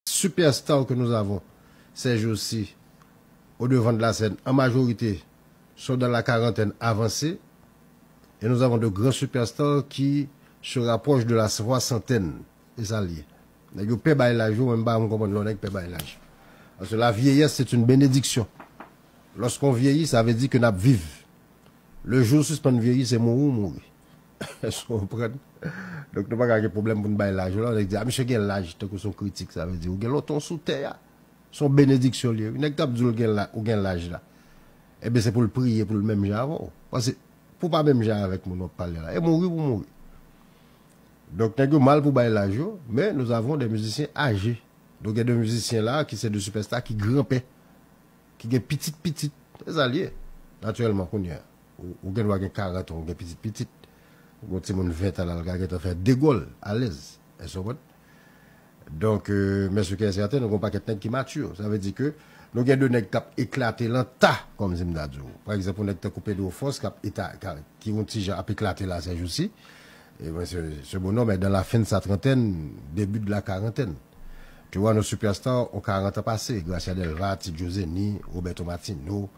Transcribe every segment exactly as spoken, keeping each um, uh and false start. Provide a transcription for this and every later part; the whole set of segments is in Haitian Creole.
superstars que nous avons ces jours-ci au devant de la scène, en majorité, sont dans la quarantaine avancée. Et nous avons de grands superstars qui se rapprochent de la soixantaine. E sa l ye. Nèg yo pè bay laj yo, mwen m pa konn konprann lè yon nèg pè bay laj. Parce que la vieillesse, c'est une bénédiction. Lorsqu'on vieillit, ça veut dire que n ap viv. Le jour ou sispann vyeyi, se mouri ou mouri. Èske w konprann? Donk, nou pa ka gen pwoblèm pou n bay laj ou la. Nèg di, a, misye gen laj, tankou se yon kritik, sa vle di ou gen lontan w sou tè a. Se yon benediksyon li ye. Nèg k ap di w gen la, ou gen laj la. Ebyen, se pou l priye pou l menm jan avè w. Paske pou w pa menm jan avèk moun w ap pale la, e mouri pou mouri. Donk, nèg yo mal pou bay laj yo, men nous avons des musiciens âgés. Donk, gen de mizisyen la ki se de sipèsta ki granpè, ki gen pitit pitit. Se sa l ye. Natirèlman, kounye a, ou, ou gen dwa gen karant an, ou gen pitit pitit. Ou gen timoun ven tan la, l ka gentan fè de gòl, alèz. Èske w konprann? Donk, euh, men sou kè sèten, nou gen yon pakèt nèg ki mati. Sa vle di ke nou gen de nèg k ap eklate lan ta, kòm si m ta di w. Pa egzanp, yon nèg tankou Pedro Force k ap eta, ka, ki yon ti jan ap eklate la sèjousi. E mwen, se, se bonòm est dans la fin de sa trentaine, début de la quarantaine. Tu vois, nos superstars ont quarante ans passés. Gracia Delva, Ti Djozeni, Roberto Martino,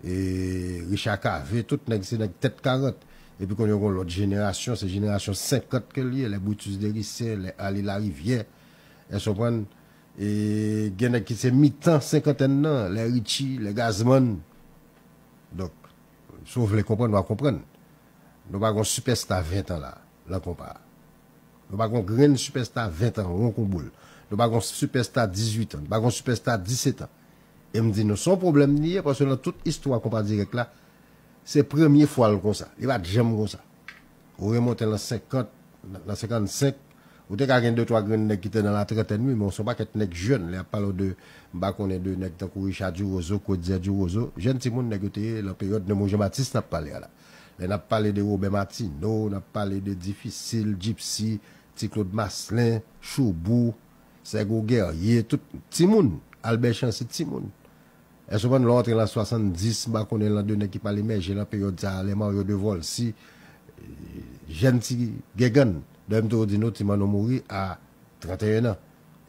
e Richard Cavé, tout nèg se nèg tèt karant. Epi kounye a, yon lòt jenerasyon, se jenerasyon senkant ke l ye, lè Brutus Dericien, lè Arly Larivière, èske w konprann? E gen nèg ki se mitan senkantèn nan, lè Richie, lè Gazman. Donk, si w vle konprann, w a konprann. Nou pa gon sipèsta ven tan la, lan konpa a. Nou pa gon grenn sipèsta ven tan, won kon boul. Nou pa gon sipèsta dizuit an, nou pa gon sipèsta disèt an. E m di nou, se yon pwoblèm li ye, paske nan tout istwa Konpa Dirèk la, se premye fwa l konsa. Li pa t janm konsa. Ou remonte lan senkant, lan senkannsenk, ou te ka gen de twa grenn nèg ki te nan latrantèn, wi, men se yon pakèt nèg jèn. Lè y ap pale w de, m pa konnen, de nèg tankou Richard Durozeau, Codier Durozeau, jèn timoun nèg yo te ye lan peryòd de Mojan Batis n ap pale a la. Lè n ap pale de Robert Martineau, n ap pale de Difisil, Gypsy, Ti Claude Maslin, Choubou, Sègo Guerrier, tout timoun, Albert Chancy timoun. Èske w konprann, lè w antre lan swasanndis, m pa konnen lan de nèg ki pral emèje lan peryòd sa a, lè Mario Devolcy, jèn ti gègann. Dayè m toujou di nou, Ti Manno mouri a tranteyen an.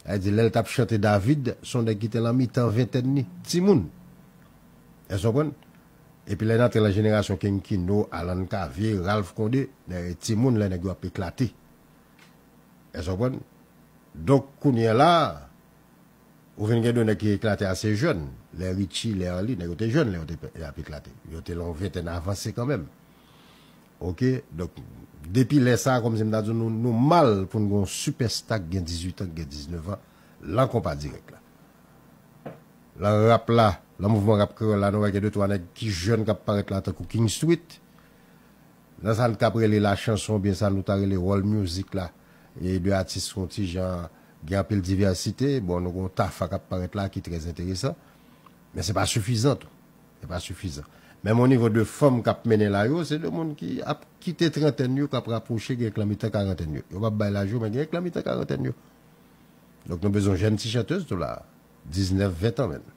Sa vle di, lè l t ap chante David, se yon nèg ki te lan mitan ventèn li, timoun. Èske w konprann? Epi lè n antre lan jenerasyon King Kino, Alan Cavé, Ralph Condé, nèg timoun, lè nèg yo ap eklate. Èske w konprann? Donk, kounye a la, ou vin gen de nèg ki eklate ase jèn. Lè Richie, lè Arly, nèg yo te jèn lè yo te pe-, ap eklate. Yo te lan yon ventèn avanse kanmenm. Oke? Donk, depi lè sa a, kòmsi m ta di w, nou, nou mal pou n gen yon sipèsta ki gen dizuit an, ki gen diznèf an, lan Konpa Dirèk la. Lan rap la, lan mouvman rap kreyòl la, nou wè gen de twa nèg ki jèn k ap parèt la, tankou King Street. Nan sa n t ap rele la chanson, oubyen sa nou ta rele world music la, e de atis yon ti jan, gen anpil divèsite. Bon, nou gen yon Tafa k ap parèt la ki trè enteresan. Men se pa sifizan tou. Se pa sifizan. Menm o nivo de fanm k ap mennen la yo, se de moun ki ap kite trantèn yo, k ap rapwoche, gen k lan mitan karantèn yo. Yo p ap bay laj yo, men gen k lan mitan karantèn yo. Donk nou bezwen jèn ti chantèz tou la. Diznèf, ven an menm.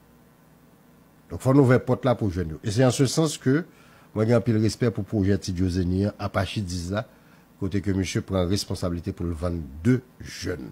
Donk, fò n ouvè pòt la pou jèn yo. E se an se sans ke mwen gen anpil respè pou pwojè Ti Djozeni an, Apache Diz la, kote ke misye pran responsablite pou l vann de jèn.